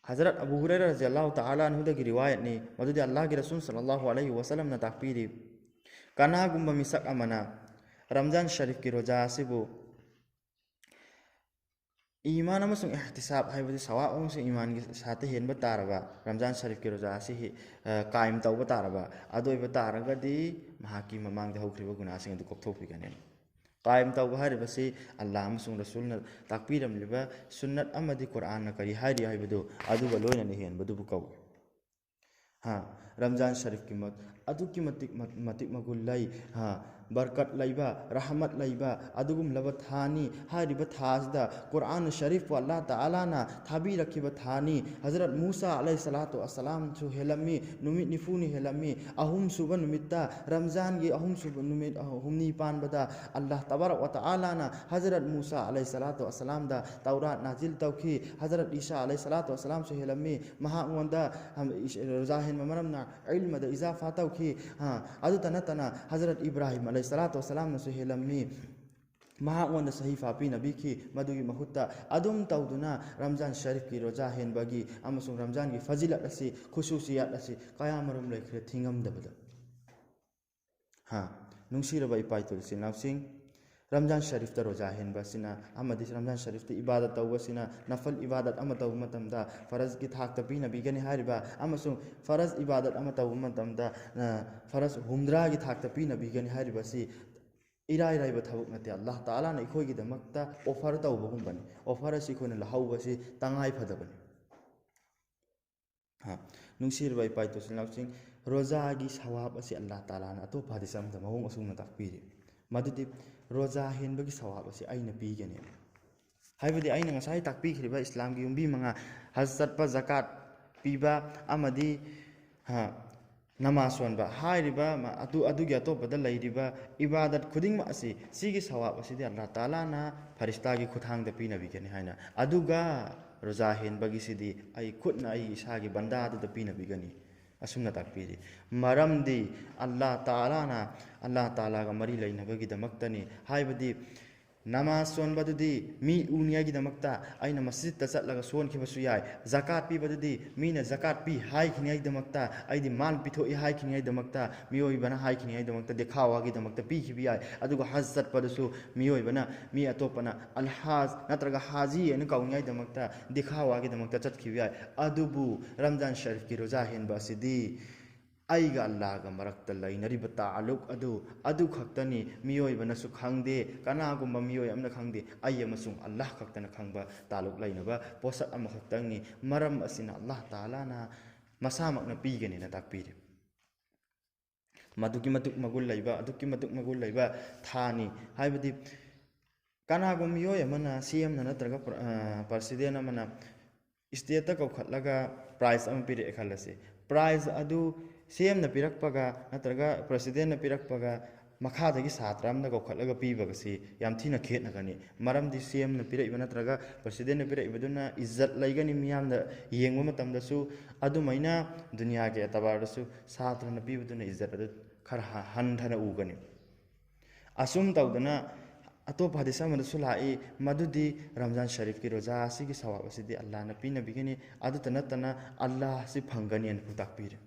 ꯍꯖꯔꯠ ꯑꯕꯨ ꯍꯨꯔꯩꯔꯥ ꯔꯖꯤꯌꯜꯂꯥꯍꯨ ꯇꯥꯂꯥ ꯑꯟꯍꯨꯗꯒꯤ ꯔꯤꯋꯥꯌꯠꯅꯤ, ꯃꯗꯨꯗꯤ ꯑꯜꯂꯥꯍꯒꯤ ꯔꯁꯨꯜ ꯁꯜꯂꯜꯂꯥꯍꯨ ꯑꯂꯩꯍꯤ ꯋꯁꯜꯂꯝꯅ ꯇꯥꯛꯄꯤꯔꯤ, ꯀꯅꯥꯒꯨꯝꯕ ꯃꯤꯁꯛ ꯑꯃꯅ ꯔꯝꯖꯥꯟ ꯁꯔꯤꯐꯀꯤ ꯔꯣꯖꯥ ꯑꯁꯤꯕꯨ ꯏꯃꯥꯟ ꯑꯃꯁꯨꯡ ꯏꯍꯇꯤꯁꯥꯕ ꯍꯥꯏꯕꯗꯤ ꯁꯋꯥꯕ ꯑꯃꯁꯨꯡ ꯏꯃꯥꯟꯒꯤ ꯁꯥꯠꯇ ꯍꯦꯟꯕ ꯇꯥꯔꯕ, ꯔꯝꯖꯥꯟ ꯁꯔꯤꯐꯀꯤ ꯔꯣꯖꯥ ꯑꯁꯤ ꯍꯤ-, ꯑ, ꯀꯥꯏꯝ ꯇꯧꯕ ꯇꯥꯔꯕ, ꯑꯗꯨ ꯑꯣꯏꯕ ꯇꯥꯔꯒꯗꯤ ꯃꯍꯥꯛꯀꯤ ꯃꯃꯥꯡꯗ ꯍꯧꯈ꯭ꯔꯤꯕ ꯒꯨꯅꯥꯁꯤꯡ ꯑꯗꯨ ꯀꯣꯛꯊꯣꯛꯄꯤꯒꯅꯤ꯫ ꯀꯥꯏꯝ ꯇꯧꯕ ꯍꯥꯏꯔꯤꯕꯁꯤ ꯑꯜꯂꯥꯍ ꯑꯃꯁꯨꯡ ꯔꯁꯨꯜꯅ ꯇꯥꯛꯄꯤꯔꯝꯂꯤꯕ ꯁꯨꯟꯅꯠ ꯑꯃꯗꯤ ꯀꯨꯔꯥꯟꯅ ꯀꯔꯤ ꯍꯥꯏꯔꯤ ꯍꯥꯏꯕꯗꯨ ꯑꯗꯨꯒ ꯂꯣꯏꯅꯅ ꯍꯦꯟꯕꯗꯨꯕꯨ ꯀꯧꯏ꯫ ꯍꯥ, ꯔꯝꯖꯥꯟ ꯁꯔꯤꯐꯀꯤ ꯃ-, ꯑꯗꯨꯛꯀꯤ ꯃꯇꯤꯛ ꯃ-, ꯃꯇꯤꯛ ꯃꯒꯨꯟ ꯂꯩ꯫ ꯍꯥ, ꯕꯔꯀꯠ ꯂꯩꯕ, ꯔꯍꯃꯠ ꯂꯩꯕ ꯑꯗꯨꯒꯨꯝꯂꯕ ꯊꯥꯅꯤ꯫ ꯍꯥꯏꯔꯤꯕ ꯊꯥ ꯑꯁꯤꯗ ꯀꯨꯔꯥꯟ ꯁꯔꯤꯐꯄꯨ ꯑꯜꯂꯥꯍ ꯇꯥꯂꯥꯅ ꯊꯥꯕꯤꯔꯛꯈꯤꯕ ꯊꯥꯅꯤ꯫ ꯍꯖꯔꯠ ꯃꯨꯁꯥ ꯑꯂꯩꯍꯤ ꯁꯂꯥꯇꯨ ꯋꯁꯁꯂꯥꯝꯁꯨ ꯍꯦꯜꯂꯝꯃꯤ, ꯅꯨꯃꯤꯠ ꯅꯤꯐꯨꯅꯤ ꯍꯦꯜꯂꯝꯃꯤ꯫ ꯑꯍꯨꯝꯁꯨꯕ ꯅꯨꯃꯤꯠꯇ, ꯔꯝꯖꯥꯟꯒꯤ ꯑꯍꯨꯝꯁꯨꯕ ꯅꯨꯃꯤꯠ, ꯑ, ꯍꯨꯝꯅꯤ ꯄꯥꯟꯕꯗ ꯑꯜꯂꯥꯍ ꯇꯕꯥꯔꯛ ꯋ ꯇꯥꯂꯥꯅ ꯍꯖꯔꯠ ꯃꯨꯁꯥ ꯑꯂꯩꯍꯤ ꯁꯂꯥꯇꯨ ꯋꯁꯁꯂꯥꯝꯗ ꯇꯧꯔꯥꯠ ꯅꯥꯖꯤꯜ ꯇꯧꯈꯤ꯫ ꯍꯖꯔꯠ ꯏꯁꯥ ꯑꯂꯩꯍꯤ ꯁꯂꯥꯇꯨ ꯋꯁꯁꯂꯥꯝꯁꯨ ꯍꯦꯜꯂꯝꯃꯤ꯫ ꯃꯍꯥꯛꯉꯣꯟꯗ, ꯑꯝ, ꯏꯁ-, ꯔꯣꯖꯥ ꯍꯦꯟꯕ ꯃꯔꯝꯅ ꯏꯜꯃꯗ ꯏꯖꯥꯐꯥ ꯇꯧꯈꯤ꯫ ꯑ, ꯑꯗꯨꯇ ꯅꯠꯇꯅ ꯍꯖꯔꯠ ꯏꯕ꯭ꯔꯥꯍꯤꯝ ꯑꯂꯩꯍꯤ ꯁꯂꯥꯇꯨ ꯋꯁꯁꯂꯥꯝꯅꯁꯨ ꯍꯦꯜꯂꯝꯃꯤ꯫ ꯃꯍꯥꯛꯉꯣꯟꯗ ꯁꯍꯤꯐꯥ ꯄꯤꯅꯕꯤꯈꯤ꯫ ꯃꯗꯨꯒꯤ ꯃꯍꯨꯠꯇ ꯑꯗꯨꯝ ꯇꯧꯗꯨꯅ ꯔꯝꯖꯥꯟ ꯁꯔꯤꯐꯀꯤ ꯔꯣꯖꯥ ꯍꯦꯟꯕꯒꯤ ꯑꯃꯁꯨꯡ ꯔꯝꯖꯥꯟꯒꯤ ꯐꯖꯤꯂꯠ ꯑꯁꯤ, ꯈꯨꯁꯨꯁꯤꯌꯥꯠ ꯑꯁꯤ ꯀꯌꯥꯃꯔꯨꯝ ꯂꯩꯈ꯭ꯔꯦ ꯊꯤꯡꯉꯝꯗꯕꯗ꯫ ꯍꯥ, ꯅꯨꯡꯁꯤꯔꯕ ꯏꯄꯥ ꯏꯄꯨ ꯏꯆꯤꯟ ꯏꯅꯥꯎꯁꯤꯡ, ꯔꯝꯖꯥꯟ ꯁꯔꯤꯐꯇ ꯔꯣꯖꯥ ꯍꯦꯟꯕ ꯑꯁꯤꯅ ꯑꯃꯗꯤ ꯔꯝꯖꯥꯟ ꯁꯔꯤꯐꯇ ꯏꯕꯥꯗꯠ ꯇꯧꯕ ꯑꯁꯤꯅ ꯅꯐꯜ ꯏꯕꯥꯗꯠ ꯑꯃ ꯇꯧꯕ ꯃꯇꯝꯗ ꯐꯔꯖꯀꯤ ꯊꯥꯛꯇ ꯄꯤꯅꯕꯤꯒꯅꯤ ꯍꯥꯏꯔꯤꯕ ꯑꯃꯁꯨꯡ ꯐꯔꯖ ꯏꯕꯥꯗꯠ ꯑꯃ ꯇꯧꯕ ꯃꯇꯝꯗ, ꯑ, ꯐꯔꯖ ꯍꯨꯝꯗ꯭ꯔꯥꯒꯤ ꯊꯥꯛꯇ ꯄꯤꯅꯕꯤꯒꯅꯤ ꯍꯥꯏꯔꯤꯕ ꯑꯁꯤ ꯏꯔꯥꯏ ꯂꯥꯏꯕ ꯊꯕꯛ ꯅꯠꯇꯦ꯫ ꯑꯜꯂꯥꯍ ꯇꯥꯂꯥꯅ ꯑꯩꯈꯣꯏꯒꯤꯗꯃꯛꯇ offer ꯇꯧꯕꯒꯨꯝꯕꯅꯤ꯫ Offer ꯑꯁꯤ ꯑꯩꯈꯣꯏꯅ ꯂꯧꯍꯧꯕꯁꯤ ꯇꯉꯥꯏ ꯐꯗꯕꯅꯤ꯫ ꯍꯥ, ꯅꯨꯡꯁꯤꯔꯕ ꯏꯄꯥ ꯏꯄꯨ ꯏꯆꯤꯟ ꯏꯅꯥꯎꯁꯤꯡ, ꯔꯣꯖꯥꯒꯤ ꯁꯋꯥꯕ ꯑꯁꯤ ꯑꯜꯂꯥꯍ ꯇꯥꯂꯥꯅ ꯑꯇꯣꯞꯄ ꯍꯗꯤꯁ ꯑꯃꯗ ꯃꯑꯣꯡ ꯑꯁꯨꯝꯅ ꯇꯥꯛꯄꯤꯔꯤ, ꯃꯗꯨꯗꯤ ꯔꯣꯖꯥ ꯍꯦꯟꯕꯒꯤ ꯁꯋꯥꯕ ꯑꯁꯤ ꯑꯩꯅ ꯄꯤꯒꯅꯤ꯫ ꯍꯥꯏꯕꯗꯤ ꯑꯩꯅ ꯉꯁꯥꯏ ꯇꯥꯛꯄꯤꯈ꯭ꯔꯤꯕ ꯏꯁꯂꯥꯝꯒꯤ ꯌꯨꯝꯕꯤ ꯃꯉꯥ, ꯍꯖ ꯆꯠꯄ, ꯖꯀꯥꯠ ꯄꯤꯕ ꯑꯃꯗꯤ, ꯍꯥ, ꯅꯃꯥꯖ ꯁꯣꯟꯕ ꯍꯥꯏꯔꯤꯕ ꯃ-, ꯑꯗꯨ, ꯑꯗꯨꯒꯤ ꯑꯇꯣꯞꯄꯗ ꯂꯩꯔꯤꯕ ꯏꯕꯥꯗꯠ ꯈꯨꯗꯤꯡꯃꯛ ꯑꯁꯤ, ꯁꯤꯒꯤ ꯁꯋꯥꯕ ꯑꯁꯤꯗꯤ ꯑꯜꯂꯥꯍ ꯇꯥꯂꯥꯅ ꯐꯔꯤꯁꯇꯥꯒꯤ ꯈꯨꯠꯊꯥꯡꯗ ꯄꯤꯅꯕꯤꯒꯅꯤ ꯍꯥꯏꯅ, ꯑꯗꯨꯒ ꯔꯣꯖꯥ ꯍꯦꯟꯕꯒꯤꯁꯤꯗꯤ ꯑꯩ ꯈꯨꯠꯅ ꯑꯩ ꯏꯁꯥꯒꯤ ꯕꯟꯗꯥꯗꯨꯗ ꯄꯤꯅꯕꯤꯒꯅꯤ꯫ ꯑꯁꯨꯝꯅ ꯇꯥꯛꯄꯤꯔꯤ꯫ ꯃꯔꯝꯗꯤ ꯑꯜꯂꯥꯍ ꯇꯥꯂꯥꯅ, ꯑꯜꯂꯥꯍ ꯇꯥꯂꯥꯒ ꯃꯔꯤ ꯂꯩꯅꯕꯒꯤꯗꯃꯛꯇꯅꯤ꯫ ꯍꯥꯏꯕꯗꯤ ꯅꯃꯥꯖ ꯁꯣꯟꯕꯗꯨꯗꯤ ꯃꯤ ꯎꯅꯤꯡꯉꯥꯏꯒꯤꯗꯃꯛꯇ ꯑꯩꯅ ꯃꯁꯖꯤꯠꯇ ꯆꯠꯂꯒ ꯁꯣꯟꯈꯤꯕꯁꯨ ꯌꯥꯏ꯫ ꯖꯀꯥꯠ ꯄꯤꯕꯗꯨꯗꯤ ꯃꯤꯅ ꯖꯀꯥꯠ ꯄꯤ ꯍꯥꯏꯈꯤꯅꯤꯉꯥꯏꯒꯤꯗꯃꯛꯇ, ꯑꯩꯗꯤ ꯃꯥꯜ ꯄꯤꯊꯣꯛꯏ ꯍꯥꯏꯈꯤꯅꯤꯉꯥꯏꯒꯤꯗꯃꯛꯇ, ꯃꯤꯑꯣꯏꯕꯅ ꯍꯥꯏꯈꯤꯅꯤꯉꯥꯏꯒꯤꯗꯃꯛꯇ, ꯗꯦꯈꯥꯋꯥꯒꯤꯗꯃꯛꯇ ꯄꯤꯈꯤꯕ ꯌꯥꯏ꯫ ꯑꯗꯨꯒ ꯍꯖ ꯆꯠꯄꯗꯁꯨ ꯃꯤꯑꯣꯏꯕꯅ, ꯃꯤ ꯑꯇꯣꯞꯄꯅ ꯑꯜꯍꯥꯖ ꯅꯠꯇ꯭ꯔꯒ ꯍꯥꯖꯤ ꯍꯥꯏꯅ ꯀꯧꯅꯤꯉꯥꯏꯒꯤꯗꯃꯛꯇ, ꯗꯦꯈꯥꯋꯥꯒꯤꯗꯃꯛꯇ ꯆꯠꯈꯤꯕ ꯌꯥꯏ꯫ ꯑꯗꯨꯕꯨ ꯔꯝꯖꯥꯟ ꯁꯔꯤꯐꯀꯤ ꯔꯣꯖꯥ ꯍꯦꯟꯕ ꯑꯁꯤꯗꯤ ꯑꯩꯒ ꯑꯜꯂꯥꯍꯒ ꯃꯔꯛꯇ ꯂꯩꯅꯔꯤꯕ ꯇꯥꯂꯨꯛ ꯑꯗꯨ, ꯑꯗꯨ ꯈꯛꯇꯅꯤ꯫ ꯃꯤꯑꯣꯏꯕꯅꯁꯨ ꯈꯪꯗꯦ, ꯀꯅꯥꯒꯨꯝꯕ ꯃꯤꯑꯣꯏ ꯑꯃꯅ ꯈꯪꯗꯦ, ꯑꯩ ꯑꯃꯁꯨꯡ ꯑꯜꯂꯥꯍ ꯈꯛꯇꯅ ꯈꯪꯕ ꯇꯥꯂꯨꯛ ꯂꯩꯅꯕ ꯄꯣꯠꯁꯛ ꯑꯃꯈꯛꯇꯪꯅꯤ꯫ ꯃꯔꯝ ꯑꯁꯤꯅ ꯑꯜꯂꯥꯍ ꯇꯥꯂꯥꯅ ꯃꯁꯥꯃꯛꯅ ꯄꯤꯒꯅꯤꯅ ꯇꯥꯛꯄꯤꯔꯤ꯫ ꯃꯗꯨꯛꯀꯤ ꯃꯇꯤꯛ ꯃꯒꯨꯟ ꯂꯩꯕ, ꯑꯗꯨꯛꯀꯤ ꯃꯇꯤꯛ ꯃꯒꯨꯟ ꯂꯩꯕ ꯊꯥꯅꯤ꯫ ꯍꯥꯏꯕꯗꯤ ꯀꯅꯥꯒꯨꯝꯕ ꯃꯤꯑꯣꯏ ꯑꯃꯅ, ꯁꯤ ꯑꯦꯝꯅ ꯅꯠꯇ꯭ꯔꯒ ꯄ꯭ꯔ-, ꯑ, ꯄ꯭ꯔꯁꯤꯗꯦꯟ ꯑꯃꯅ ꯁ꯭ꯇꯦꯠꯇ ꯀꯧꯈꯠꯂꯒ ꯄ꯭ꯔꯥꯏꯖ ꯑꯃ ꯄꯤꯔꯛꯑꯦ ꯈꯜꯂꯁꯤ꯫ ꯄ꯭ꯔꯥꯏꯖ ꯑꯗꯨ ꯁꯤ ꯑꯦꯝꯅ ꯄꯤꯔꯛꯄꯒ ꯅꯠꯇ꯭ꯔꯒ ꯄ꯭ꯔꯁꯤꯗꯦꯟꯅ ꯄꯤꯔꯛꯄꯒ ꯃꯈꯥꯗꯒꯤ ꯁꯥꯇ꯭ꯔ ꯑꯃꯅ ꯀꯧꯈꯠꯂꯒ ꯄꯤꯕꯒꯁꯤ ꯌꯥꯝ ꯊꯤꯅ ꯈꯦꯠꯅꯒꯅꯤ꯫ ꯃꯔꯝꯗꯤ ꯁꯤ ꯑꯦꯝꯅ ꯄꯤꯔꯛꯏꯕ ꯅꯠꯇ꯭ꯔꯒ ꯄ꯭ꯔꯁꯤꯗꯦꯟꯅ ꯄꯤꯔꯛꯏꯕꯗꯨꯅ ꯏꯖꯠ ꯂꯩꯒꯅꯤ, ꯃꯤꯌꯥꯝꯅ ꯌꯦꯡꯕ ꯃꯇꯝꯗꯁꯨ꯫ ꯑꯗꯨꯃꯥꯏꯅ ꯗꯨꯅꯤꯌꯥꯒꯤ ꯑꯦꯇꯕꯥꯔꯗꯁꯨ ꯁꯥꯇ꯭ꯔꯅ ꯄꯤꯕꯗꯨꯅ ꯏꯖꯠ ꯑꯗꯨ ꯈꯔ ꯍ-, ꯍꯟꯊꯅ ꯎꯒꯅꯤ꯫ ꯑꯁꯨꯝ ꯇꯧꯗꯅ ꯑꯇꯣꯞꯄ ꯍꯗꯤꯁ ꯑꯃꯗꯁꯨ ꯂꯥꯛꯏ, ꯃꯗꯨꯗꯤ ꯔꯝꯖꯥꯟ ꯁꯔꯤꯐꯀꯤ ꯔꯣꯖꯥ ꯑꯁꯤꯒꯤ ꯁꯋꯥꯕ ꯑꯁꯤꯗꯤ ꯑꯜꯂꯥꯍꯅ ꯄꯤꯅꯕꯤꯒꯅꯤ, ꯑꯗꯨꯇ ꯅꯠꯇꯅ ꯑꯜꯂꯥꯍ ꯑꯁꯤ ꯐꯪꯒꯅꯤ ꯍꯥꯏꯅ ꯇꯥꯛꯄꯤꯔꯤ꯫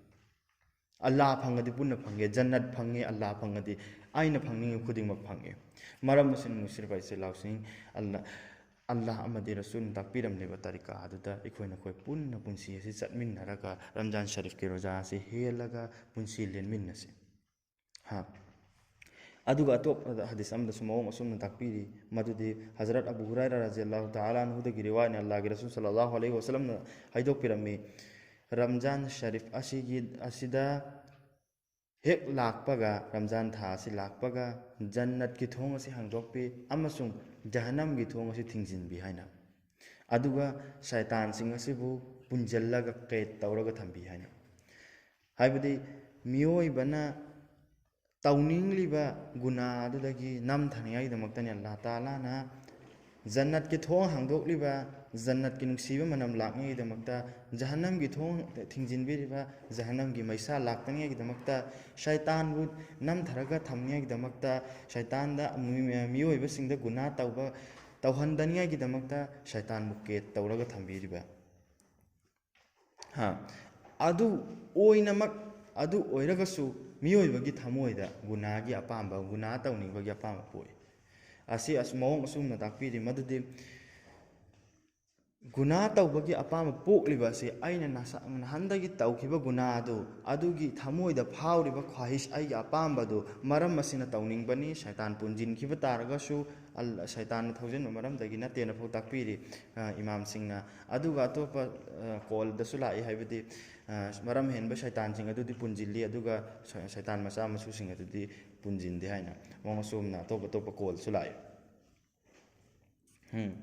ꯑꯜꯂꯥꯍ ꯐꯪꯉꯗꯤ ꯄꯨꯟꯅ ꯐꯪꯉꯦ, ꯖꯟꯅꯠ ꯐꯪꯉꯦ, ꯑꯜꯂꯥꯍ ꯐꯪꯉꯗꯤ ꯑꯩꯅ ꯐꯪꯅꯤꯡꯉꯤ ꯈꯨꯗꯤꯡꯃꯛ ꯐꯪꯉꯦ꯫ ꯃꯔꯝ ꯑꯁꯤꯅ ꯅꯨꯡꯁꯤꯔꯕ ꯏꯆꯤꯜ ꯏꯅꯥꯎꯁꯤꯡ, ꯑꯜꯂꯥꯍ, ꯑꯜꯂꯥꯍ ꯑꯃꯗꯤ ꯔꯁꯨꯜꯅ ꯇꯥꯛꯄꯤꯔꯝꯂꯤꯕ ꯇꯔꯤꯀꯥ ꯑꯗꯨꯗ ꯑꯩꯈꯣꯏ ꯅꯈꯣꯏ ꯄꯨꯟꯅ ꯄꯨꯟꯁꯤ ꯑꯁꯤ ꯆꯠꯃꯤꯟꯅꯔꯒ ꯔꯝꯖꯥꯟ ꯁꯔꯤꯐꯀꯤ ꯔꯣꯖꯥ ꯑꯁꯤ ꯍꯦꯜꯂꯒ ꯄꯨꯟꯁꯤ ꯂꯦꯟꯃꯤꯟꯅꯁꯤ꯫ ꯍꯥ꯫ ꯑꯗꯨꯒ ꯑꯇꯣꯞꯄꯗ ꯍꯗꯤꯁ ꯑꯃꯗꯁꯨ ꯃꯑꯣꯡ ꯑꯁꯨꯝꯅ ꯇꯥꯛꯄꯤꯔꯤ, ꯃꯗꯨꯗꯤ ꯍꯖꯔꯠ ꯑꯕꯨ ꯍꯨꯔꯥꯏꯔꯥ ꯔꯖꯤꯌꯜꯂꯥꯍꯨ ꯇꯥꯂꯥ ꯑꯟꯍꯨꯗꯒꯤ ꯔꯤꯋꯥꯌꯠꯅꯤ, ꯑꯜꯂꯥꯍꯒꯤ ꯔꯁꯨꯜ ꯁꯜꯂꯜꯂꯥꯍꯨ ꯑꯂꯩꯍꯤ ꯋꯁꯜꯂꯝꯅ ꯍꯥꯏꯗꯣꯛꯄꯤꯔꯝꯃꯤ, ꯔꯝꯖꯥꯟ ꯁꯔꯤꯐ ꯑꯁꯤꯒꯤ, ꯑꯁꯤꯗ ꯍꯦꯛ ꯂꯥꯛꯄꯒ, ꯔꯝꯖꯥꯟ ꯊꯥ ꯑꯁꯤ ꯂꯥꯛꯄꯒ, ꯖꯟꯅꯠꯀꯤ ꯊꯣꯡ ꯑꯁꯤ ꯍꯥꯡꯗꯣꯛꯄꯤ ꯑꯃꯁꯨꯡ ꯖꯍꯟꯅꯝꯒꯤ ꯊꯣꯡ ꯑꯁꯤ ꯊꯤꯡꯖꯤꯟꯕꯤ ꯍꯥꯏꯅ꯫ ꯑꯗꯨꯒ ꯁꯩꯇꯥꯟꯁꯤꯡ ꯑꯁꯤꯕꯨ ꯄꯨꯟꯖꯜꯂꯒ ꯀꯦꯗ ꯇꯧꯔꯒ ꯊꯝꯕꯤ ꯍꯥꯏꯅ꯫ ꯍꯥꯏꯕꯗꯤ ꯃꯤꯑꯣꯏꯕꯅ ꯇꯧꯅꯤꯡꯂꯤꯕ ꯒꯨꯅꯥ ꯑꯗꯨꯗꯒꯤ ꯅꯝꯊꯅꯤꯡꯉꯥꯏꯒꯤꯗꯃꯛꯇꯅꯤ ꯑꯜꯂꯥꯍ ꯇꯥꯂꯥꯅ ꯖꯟꯅꯠꯀꯤ ꯊꯣꯡ ꯍꯥꯡꯗꯣꯛꯂꯤꯕ, ꯖꯟꯅꯠꯀꯤ ꯅꯨꯡꯁꯤꯕ ꯃꯅꯝ ꯂꯥꯛꯅꯤꯡꯉꯥꯏꯒꯤꯗꯃꯛꯇ, ꯖꯍꯟꯅꯝꯒꯤ ꯊꯣꯡ ꯊꯤꯡꯖꯤꯟꯕꯤꯔꯤꯕ, ꯖꯍꯟꯅꯝꯒꯤ ꯃꯩꯁꯥ ꯂꯥꯛꯇꯅꯤꯡꯉꯥꯏꯒꯤꯗꯃꯛꯇ, ꯁꯩꯇꯥꯟꯕꯨ ꯅꯝꯊꯔꯒ ꯊꯝꯅꯤꯡꯉꯥꯏꯒꯤꯗꯃꯛꯇ, ꯁꯩꯇꯥꯟꯗ ꯃꯤ-, ꯃꯤꯑꯣꯏꯕꯁꯤꯡꯗ ꯒꯨꯅꯥ ꯇꯧꯕ, ꯇꯧꯍꯟꯗꯅꯤꯡꯉꯥꯏꯒꯤꯗꯃꯛꯇ ꯁꯩꯇꯥꯟꯕꯨ ꯀꯦꯠ ꯇꯧꯔꯒ ꯊꯝꯕꯤꯔꯤꯕ꯫ ꯍꯥ, ꯑꯗꯨ ꯑꯣꯏꯅꯃꯛ, ꯑꯗꯨ ꯑꯣꯏꯔꯒꯁꯨ ꯃꯤꯑꯣꯏꯕꯒꯤ ꯊꯃꯣꯏꯗ ꯒꯨꯅꯥꯒꯤ ꯑꯄꯥꯝꯕ, ꯒꯨꯅꯥ ꯇꯧꯅꯤꯡꯕꯒꯤ ꯑꯄꯥꯝꯕ ꯄꯣꯛꯏ꯫ ꯑꯁꯤ ꯑꯁ-, ꯃꯑꯣꯡ ꯑꯁꯨꯝꯅ ꯇꯥꯛꯄꯤꯔꯤ, ꯃꯗꯨꯗꯤ ꯒꯨꯅꯥ ꯇꯧꯕꯒꯤ ꯑꯄꯥꯝꯕ ꯄꯣꯛꯂꯤꯕ ꯑꯁꯤ ꯑꯩꯅ ꯅꯁꯥ-, ꯅꯍꯥꯟꯗꯒꯤ ꯇꯧꯈꯤꯕ ꯒꯨꯅꯥ ꯑꯗꯨ, ꯑꯗꯨꯒꯤ ꯊꯃꯣꯏꯗ ꯐꯥꯎꯔꯤꯕ ꯈ꯭ꯋꯥꯍꯤꯁ, ꯑꯩꯒꯤ ꯑꯄꯥꯝꯕꯗꯨ, ꯃꯔꯝ ꯑꯁꯤꯅ ꯇꯧꯅꯤꯡꯕꯅꯤ꯫ ꯁꯩꯇꯥꯟ ꯄꯨꯟꯁꯤꯟꯈꯤꯕ ꯇꯥꯔꯒꯁꯨ, ꯑꯜ-, ꯁꯩꯇꯥꯟꯅ ꯊꯧꯖꯤꯟꯕ ꯃꯔꯝꯗꯒꯤ ꯅꯠꯇꯦꯅ ꯐꯥꯎ ꯇꯥꯛꯄꯤꯔꯤ, ꯑ, ꯏꯃꯥꯝꯁꯤꯡꯅ꯫ ꯑꯗꯨꯒ ꯑꯇꯣꯞꯄ, ꯑ, ꯀꯣꯜꯗꯁꯨ ꯂꯥꯛꯏ, ꯍꯥꯏꯕꯗꯤ, ꯑ, ꯃꯔꯝ ꯍꯦꯟꯕ ꯁꯩꯇꯥꯟꯁꯤꯡ ꯑꯗꯨꯗꯤ ꯄꯨꯟꯁꯤꯜꯂꯤ, ꯑꯗꯨꯒ ꯁ-, ꯁꯩꯇꯥꯟ ꯃꯆꯥ ꯃꯁꯨꯁꯤꯡ ꯑꯗꯨꯗꯤ ꯄꯨꯟꯁꯤꯟꯗꯦ ꯍꯥꯏꯅ ꯃꯑꯣꯡ ꯑꯁꯨꯝꯅ ꯑꯇꯣꯞ ꯑꯇꯣꯞꯄ ꯀꯣꯜꯁꯨ ꯂꯥꯛꯏ꯫ ꯎꯝ꯫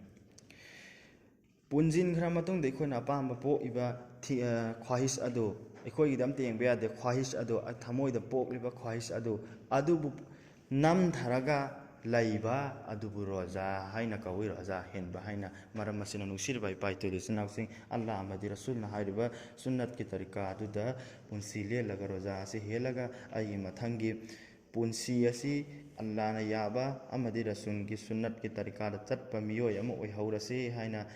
ꯄꯨꯟꯁꯤꯟꯈ꯭ꯔ ꯃꯇꯨꯡꯗ ꯑꯩꯈꯣꯏꯅ ꯑꯄꯥꯝꯕ ꯄꯣꯛꯏꯕ ꯊꯤ-, ꯑ, ꯈ꯭ꯋꯥꯍꯤꯁ ꯑꯗꯨ, ꯑꯩꯈꯣꯏꯒꯤꯗ ꯑꯝꯇ ꯌꯦꯡꯕ ꯌꯥꯗꯦ, ꯈ꯭ꯋꯥꯍꯤꯁ ꯑꯗꯨ, ꯑ, ꯊꯃꯣꯏꯗ ꯄꯣꯛꯂꯤꯕ ꯈ꯭ꯋꯥꯍꯤꯁ ꯑꯗꯨ, ꯑꯗꯨꯕꯨ ꯅꯝꯊꯔꯒ ꯂꯩꯕ ꯑꯗꯨꯕꯨ ꯔꯣꯖꯥ ꯍꯥꯏꯅ ꯀꯧꯏ, ꯔꯣꯖꯥ ꯍꯦꯟꯕ ꯍꯥꯏꯅ꯫ ꯃꯔꯝ ꯑꯁꯤꯅ, ꯅꯨꯡꯁꯤꯔꯕ ꯏꯄꯥ ꯏꯇꯨ ꯏꯆꯤꯟ ꯏꯅꯥꯎꯁꯤꯡ, ꯑꯜꯂꯥꯍ ꯑꯃꯗꯤ ꯔꯁꯨꯜꯅ ꯍꯥꯏꯔꯤꯕ ꯁꯨꯟꯅꯠꯀꯤ ꯇꯔꯤꯀꯥ ꯑꯗꯨꯗ ꯄꯨꯟꯁꯤ ꯂꯦꯜꯂꯒ, ꯔꯣꯖꯥ ꯑꯁꯤ ꯍꯦꯜꯂꯒ, ꯑꯩꯒꯤ ꯃꯊꯪꯒꯤ ꯄꯨꯟꯁꯤ ꯑꯁꯤ ꯑꯜꯂꯥꯍꯅ ꯌꯥꯕ ꯑꯃꯗꯤ ꯔꯁꯨꯜꯒꯤ ꯁꯨꯟꯅꯠꯀꯤ ꯇꯔꯤꯀꯥꯗ ꯆꯠꯄ ꯃꯤꯑꯣꯏ ꯑꯃ ꯑꯣꯏꯍꯧꯔꯁꯤ ꯍꯥꯏꯅ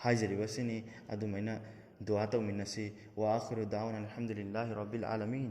ꯍꯥꯏꯖꯔꯤꯕꯁꯤꯅꯤ꯫ ꯑꯗꯨꯃꯥꯏꯅ ꯗꯨꯋꯥ ꯇꯧꯃꯤꯟꯅꯁꯤ꯫ ꯋꯥ ꯑꯈꯤꯔꯨ ꯗꯥꯋꯥꯅ ꯑꯜꯍꯝꯗꯨꯂꯤꯜꯂꯥꯍꯤ ꯔꯕꯤꯜ ꯑꯥꯂꯃꯤꯟ꯫